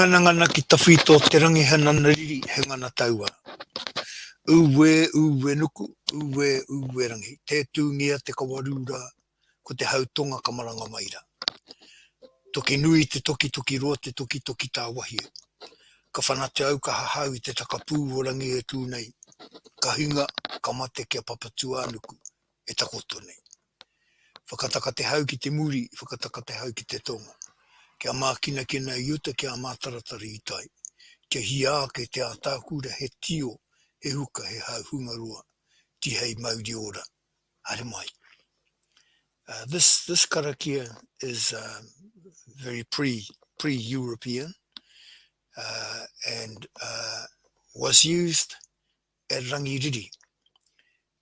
Nganangana ki tawhito te rangi he nana riri, he ngana taua. Uwe, uwe nuku, uwe, uwe rangi. Tē tūngia te kawa rūra, ko te hau tonga ka maranga mai rā. Toki nui te toki, toki roa te toki, toki tāwahie. Ka whanate au, ka hahau i te takapū o Rangi e tū nei. Ka hinga, ka mate ki a Papatūānuku e takoto nei. Whakataka te hau ki te muri, whakataka te hau ki te tonga. Kia mākinakina i uta, kia mātaratara i tai. Kia hia ake te ātākura, he tio, he huka, he hau hungaroa, tihei mauri ora. Haere mai. Uh, this, this karakia is uh, very pre, pre-European uh, and uh, was used at Rangiriri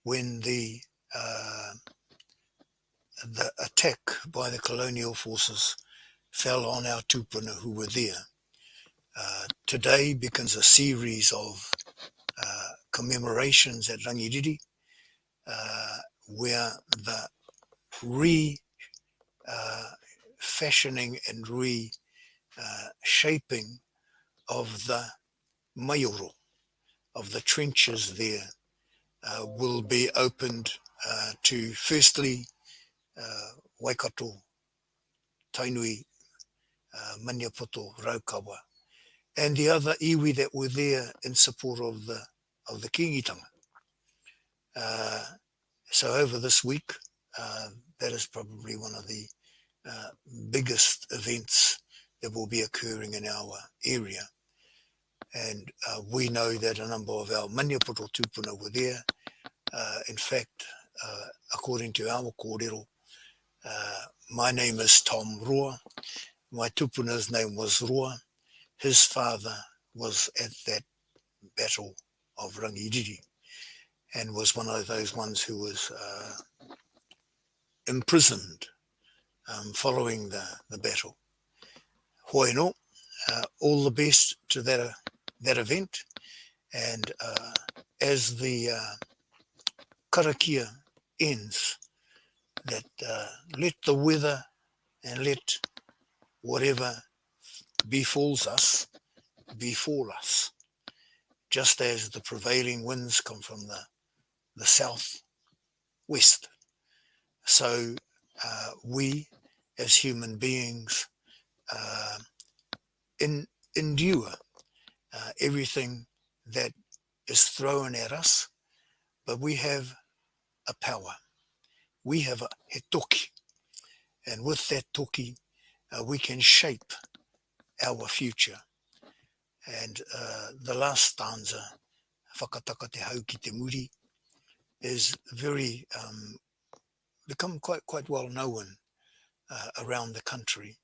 when the uh, the attack by the colonial forces fell on our tupuna who were there. Uh, today begins a series of uh, commemorations at Rangiriri uh, where the re uh, fashioning and re uh, shaping of the maioro of the trenches there uh, will be opened uh, to firstly uh, Waikato, Tainui, uh, Maniapoto, Raukawa, and the other iwi that were there in support of the of the Kingitanga. Uh, so over this week, uh, that is probably one of the uh, biggest events that will be occurring in our area. And uh, we know that a number of our Maniapoto tūpuna were there. Uh, in fact, uh, according to our kōrero, uh, my name is Tom Roa. My tupuna's name was Roa. His father was at that battle of Rangiriri and was one of those ones who was uh, imprisoned um, following the, the battle. Hoi no, uh, all the best to that, uh, that event. And uh, as the uh, karakia ends, that uh, let the weather and let whatever befalls us befall us, just as the prevailing winds come from the, the south west. So uh, we as human beings uh, in, endure uh, everything that is thrown at us, but we have a power. We have a he toki. And with that toki, uh, we can shape our future. And uh, the last stanza, Whakataka te hau ki te muri, is very, um, become quite, quite well known uh, around the country.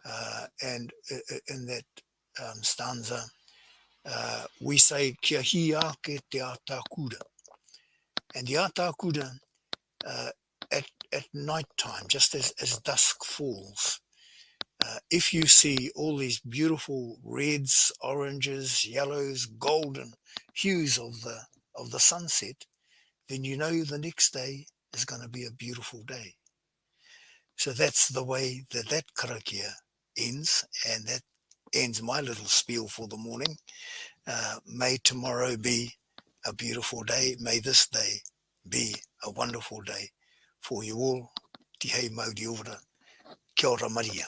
Uh, and in that um, stanza, uh, we say, kia hi ake te ātākura. And the ātākura, uh, at, at night time, just as, as dusk falls, uh, if you see all these beautiful reds, oranges, yellows, golden hues of the, of the sunset, then you know the next day is going to be a beautiful day. So that's the way that that karakia ends, and that ends my little spiel for the morning. Uh, may tomorrow be a beautiful day. May this day be a wonderful day for you all. Tihei mauri ora. Kia ora Maria.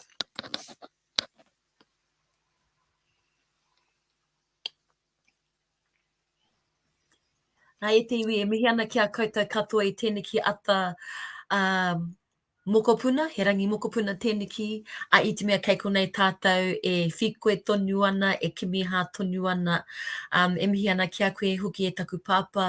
Nā e te iwi e mihi ana ki a koutou katoa i tēneki ata um, mokopuna, he rangi mokopuna tēneki, a i te mea kei konei tātou e whikoe tonu ana, e kimi hā tonu ana, um, e mihi ana ki a koe hoki e taku pāpā,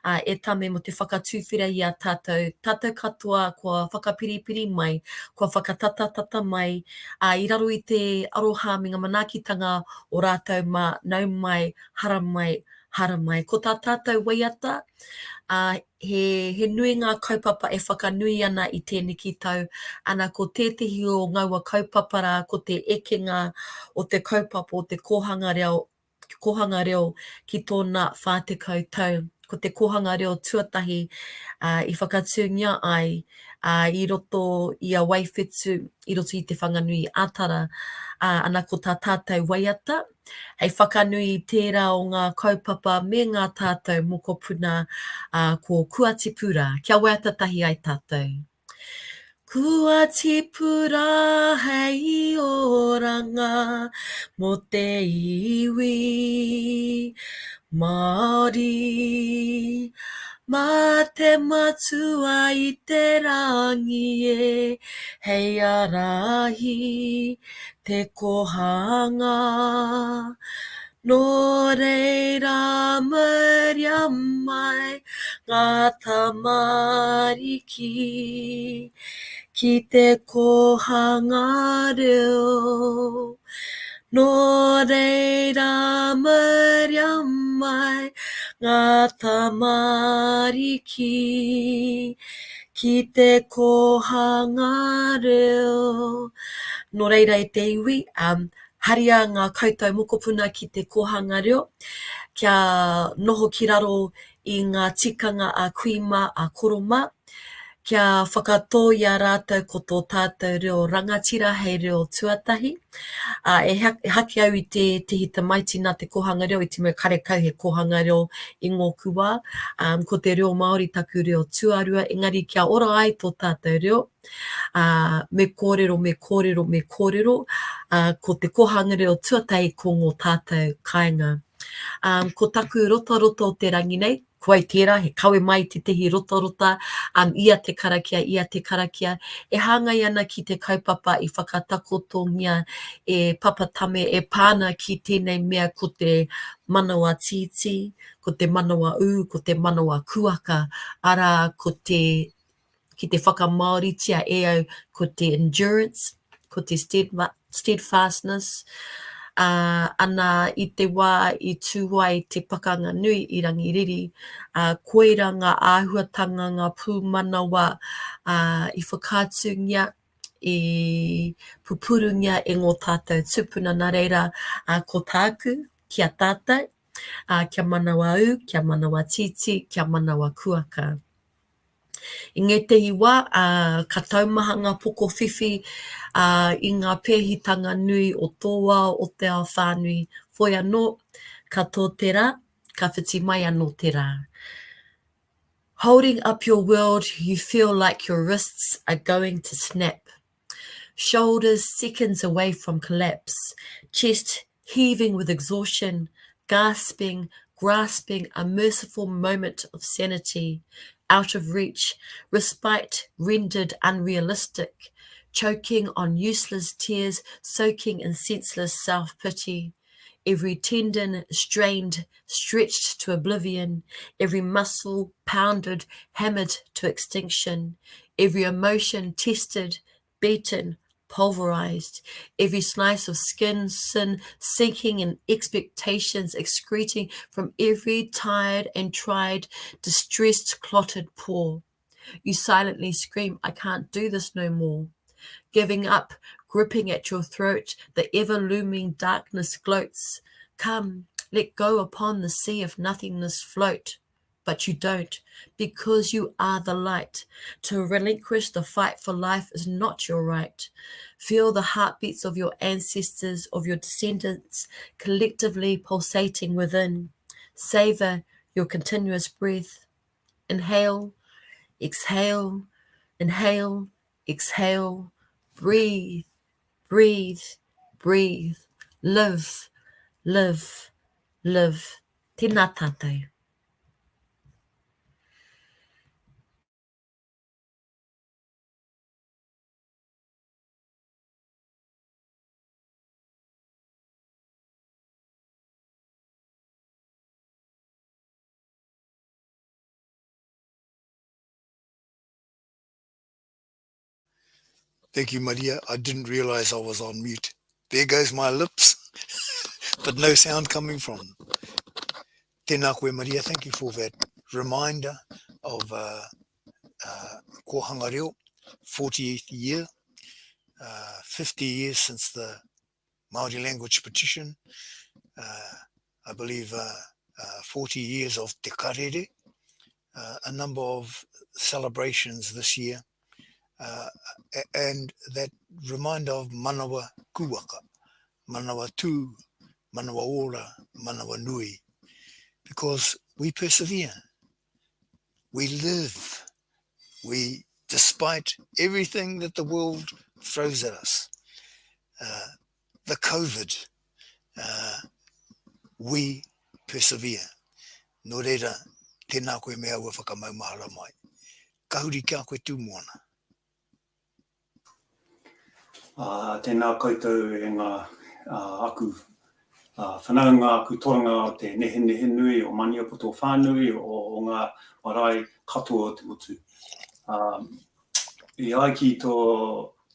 uh, e Tame mo te whakatūwhera i a tātou, tātou katoa kua whakapiripiri mai, kua whakatatatata mai, uh, i raro i te aroha me ngā manaakitanga o rātou mā, nau mai, haramai, haramai. Ko tā tātou waiata, ā, he, he nui ngā kaupapa e whakanui ana i tēneki tau, ana ko tētehi o ngaua kaupapa rā ko te ekenga o te kaupapa o te kōhanga reo, kōhanga reo ki tōna 40 tau. Ko te kōhanga reo tuatahi i whakatūngia ai i roto i a Waiwhetu, i roto i Te Whanganui a Tara, ana ko tā tātou waiata hei whakanui i tērā o ngā kaupapa me ngā tātou mokopuna, ko Kua Tipu Rā. Kia waiata tahi ai tātou. Kua tipu rā hei oranga mō te iwi Māori. Mā te Matua i te rangi e hei ārahi te kōhanga. Nō reira mauria mai ngā tamariki ki te kōhanga reo. Nō reira mauria mai ngā tamariki ki te kōhanga reo. Nō reira e te iwi, Haria ngā koutou mokopuna ki te kōhanga reo, kia noho ki raro i ngā tikanga a kui mā, a koro mā, kia whakatō i a rātou ko tō tātou reo rangatira hei reo tuatahi. Ā, e hake au i tētehi tamaiti nā te kōhanga reo i te mea karekau he kōhanga reo i ngōku wā. Ā, ko te reo Māori taku reo tuarua, engari kia ora ai tō tātou reo, ā, me kōrero, me kōrero, me kōrero, ā, ko te kōhanga reo tuatahi ko ngō tātou kāinga. Ā, ko taku rotarota o te rangi nei, ko au tērā, he kawe mai i tētehi rotarota, ā, ia te karakia, ia te karakia, e hāngai ana ki te kaupapa i whakatakotongia e Papa Tame e pā ana ki tēnei mea ko te manawa tītī, ko te manawa ū, ko te manawa kuaka, arā, ko te ki te whakamāoritia e au ko te endurance, ko te steadfastness, ā, ana i te wā i tū ai te pakanga nui i Rangiriri, ā, koira ngā āhuatanga, ngā pūmanawa, ā, i whakaatungia, i pupurungia e ngō tātou tūpuna, nā reira, ā, ko tāku ki a tātou, ā, kia manawa ū, kia manawa tītī, kia manawa kuaka. I ngētehi wā, ka taumaha ngā pokowhiwhi i ngā pēhitanga nui o tō ao, o te ao whānui. Whoi anō, ka tō te rā, ka whiti mai anō te rā. Holding up your world, you feel like your wrists are going to snap. Shoulders seconds away from collapse, chest heaving with exhaustion, gasping, grasping a merciful moment of sanity, out of reach, respite rendered unrealistic, choking on useless tears, soaking in senseless self-pity, every tendon strained, stretched to oblivion, every muscle pounded, hammered to extinction, every emotion tested, beaten, pulverized, every slice of skin, sin sinking in expectations excreting from every tired and tried, distressed, clotted pore. You silently scream, I can't do this no more. Giving up, gripping at your throat, the ever looming darkness gloats. Come, let go upon the sea of nothingness float. But you don't, because you are the light. To relinquish the fight for life is not your right. Feel the heartbeats of your ancestors, of your descendants, collectively pulsating within. Savor your continuous breath. Inhale, exhale, inhale, exhale, breathe, breathe, breathe, live, live, live. Tēnā tātou. Thank you, Maria. I didn't realize I was on mute. There goes my lips, but no sound coming from them. Tēnā koe, Maria. Thank you for that reminder of uh, uh, Kōhanga Reo, 40th year, uh, 50 years since the Māori language petition. Uh, I believe uh, uh, 40 years of Te Karere. Uh, a number of celebrations this year, uh, and that reminder of manawa kuwaka, manawa tū, manawa ora, manawa nui, because we persevere, we live, we, despite everything that the world throws at us, uh, the COVID, uh, we persevere. Nō reira, tēnā koe me aua whakamaumahara mai. Ka huri ki a koe Tūmoana. Ā, tēnā koutou e ngā, ā, aku, ā, whanaunga, aku toenga o te nehenehenui, o Maniapoto whānui, o, o ngā marae katoa o te motu. Ā, e ai ki tō,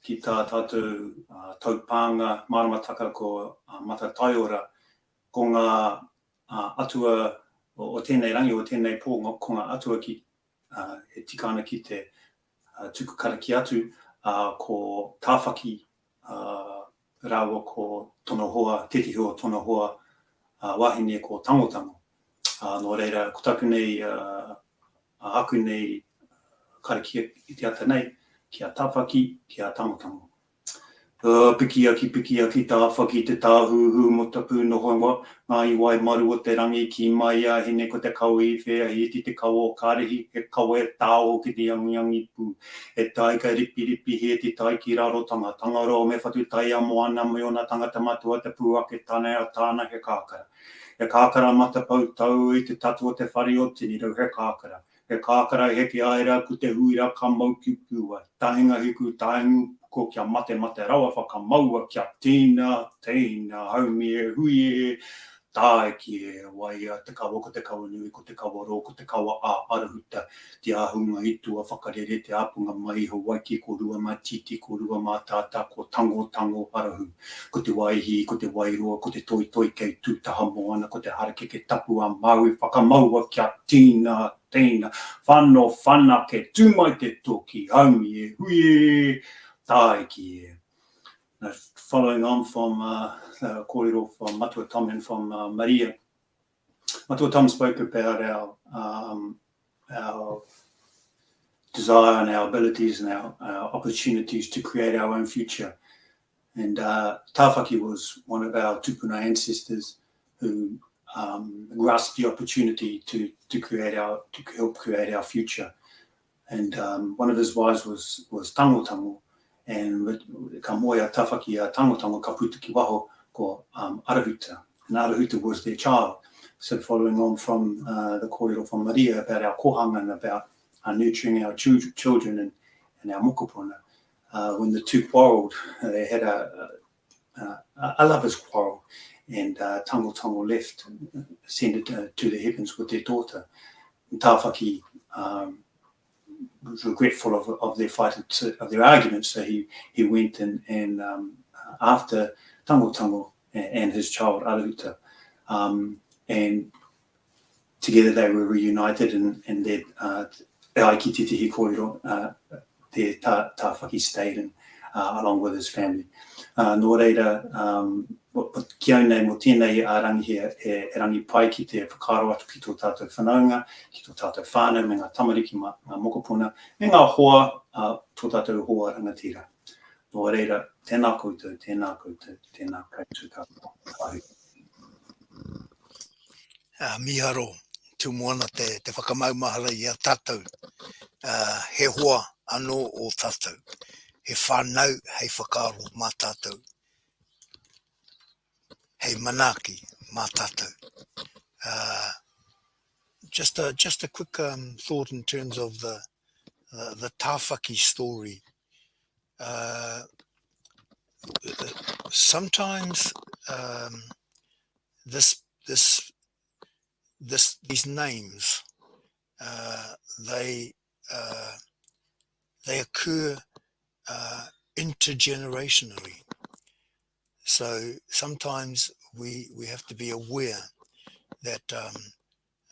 ki tā tātou, ā, taupānga maramataka ko, ā, Matataiora, ko ngā, ā, atua o, o tēnei rangi, o tēnei pō, ko ngā atua ki, ā, e tika ana ki te, ā, tuku karakia atu, ā, ko Tāwhaki, ā, rāua ko tona hoa, tētehi o tona hoa, ā, wahine ko Tangotango. Ā, nō reira, ko taku nei, ā, aku nei karakia i te ata nei, ki a Tāwhaki, ki a Tangotango. Piki aki, piki aki, tāwhaki te tāhuhu mo tapu noho ngā i wai maru o te rangi ki mai a hine ko te kawe i whea he iti te kawa o Karihi he kawe tao ki te angiangi pū he taika ripiripi he iti tai ki Rarotonga Tangaroa me Whatutaiamoana me ona tangata matua te pū ake tane a tāna he kākara he kākara matapau tau i te tatu o te whare o Tinirau he kākara He kākara heke aera ku te huira ka mau kiukiu ai. Taenga hiku, taenga upoko kia matemate rawa whakamaua kia tina, teina, haumi e hui e, tāiki e, waia te kawa ko te kawa nui, ko te kawa ro, ko te kawa a Arahuta, te ahunga i tua whakarere, te apunga mai i Hawaiki, ko Ruamatiti, ko Ruamātātā, ko Tangotango Arahu, ko te Waihī, ko te Wairoa, ko te Toitoi kei Tūtahamoana, ko te Harakeke tapu a Māui whakamaua kia Tina, teina, whano, whanake, tū mai te toki, haumi e, hui e, tāiki e. Now, following on from uh, the kōrero from Matua Tom and from uh, Maria, Matua Tom spoke about our, um, our desire and our abilities and our, our opportunities to create our own future. And uh, Tāwhaki was one of our tupuna ancestors who um, grasped the opportunity to, to create our to help create our future. And um, one of his wives was was Tango Tango, and ka moe a Tāwhaki a Tango Tango ka puta ki waho ko um, Arahuta. And Arahuta was their child. So following on from uh, the kōrero from Maria about our kohanga and about uh, nurturing our children and, and our mokopuna, uh, when the two quarreled, they had a, a, a lover's quarrel, and uh, Tango Tango left, ascended uh, to the heavens with their daughter. And Tāwhaki um, was regretful of, of their fight, of their argument, so he, he went and, and um, after Tango Tango and his child Arahuta. Um, and together they were reunited and, and their, uh, e ai ki tētehi kōrero, uh, te tā, Tāwhaki stayed in, uh, along with his family. Uh, nō reira, um, ki au nei mō tēnei a rangi he, he, he rangi pai ki te whakaaro atu ki tō tātou whanaunga, ki tō tātou whānau me ngā tamariki, ma, ngā mokopuna, me ngā hoa, uh, tō tātou hoa rangatira. Nō reira, tēnā koutou, tēnā koutou, tēnā koutou katoa. Ka hui. Uh, miharo, Tūmoana te, te whakamaumahara i a tātou. Uh, he hoa anō o tātou. He whānau hei whakaaro mā tātou. Hei manaaki mā tātou. Uh, just a, just a quick um, thought in terms of the, the, the Tāwhaki story. Uh, sometimes um, this this this these names uh, they uh, they occur uh, intergenerationally. So sometimes we we have to be aware that um,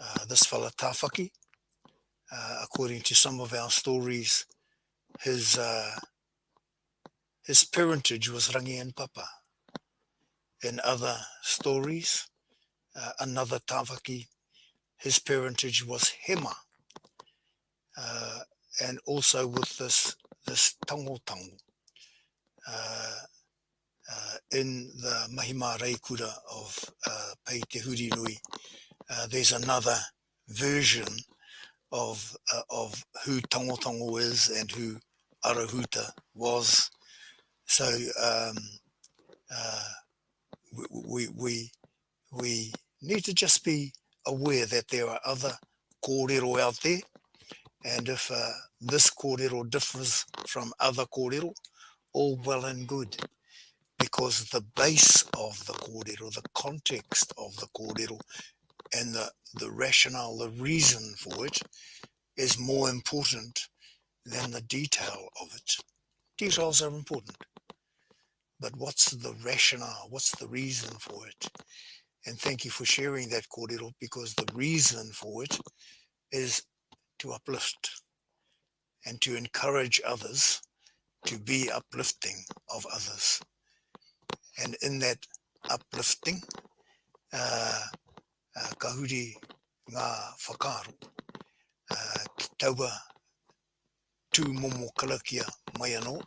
uh, this fella Tāwhaki, uh, according to some of our stories, his uh, his parentage was Rangi and Papa. In other stories, uh, another Tāwhaki, his parentage was Hema. Uh, and also with this, this tangotango uh, uh, in the Mahi Māreikura of uh, Pei Te Hurinui, uh, there's another version of, uh, of who Tangotango is and who Arahuta was. So um, uh, we, we, we need to just be aware that there are other kōrero out there, and if uh, this kōrero differs from other kōrero, all well and good, because the base of the kōrero, the context of the kōrero, and the, the rationale, the reason for it, is more important than the detail of it. Details are important, but what's the rationale? What's the reason for it? And thank you for sharing that kōrero, because the reason for it is to uplift and to encourage others to be uplifting of others. And in that uplifting, uh, uh, ka huri ngā whakaaro uh, ki taua tūmomo karakia mai anō,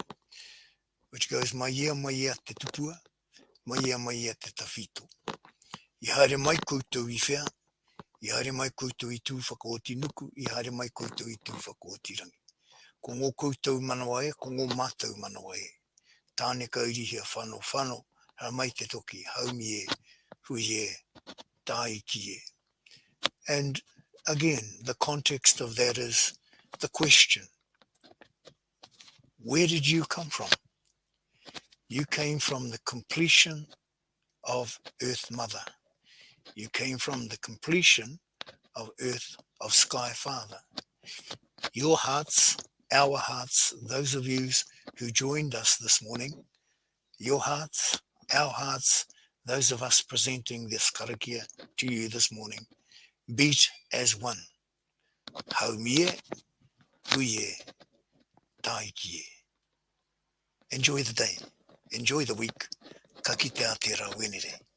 which goes mai ia mai ia te tupua, mai ia mai ia te tawhito. I haere mai koutou i whea, i haere mai koutou i Tūwhakaoti nuku, i haere mai koutou i Tūwhakaoti rangi. Ko ngō koutou manawa e, ko ngō mātou manawa e. Tāneka irihia whano whano, hara mai te toki, haumi e, hui e, tāiki e. And again, the context of that is the question, where did you come from? You came from the completion of Earth Mother. You came from the completion of Earth of Sky Father. Your hearts, our hearts, those of you who joined us this morning, your hearts, our hearts, those of us presenting this karakia to you this morning, beat as one. Haumie, hui e, tāiki e. Enjoy the day. Enjoy the week. Ka kitea tērā Wenerei.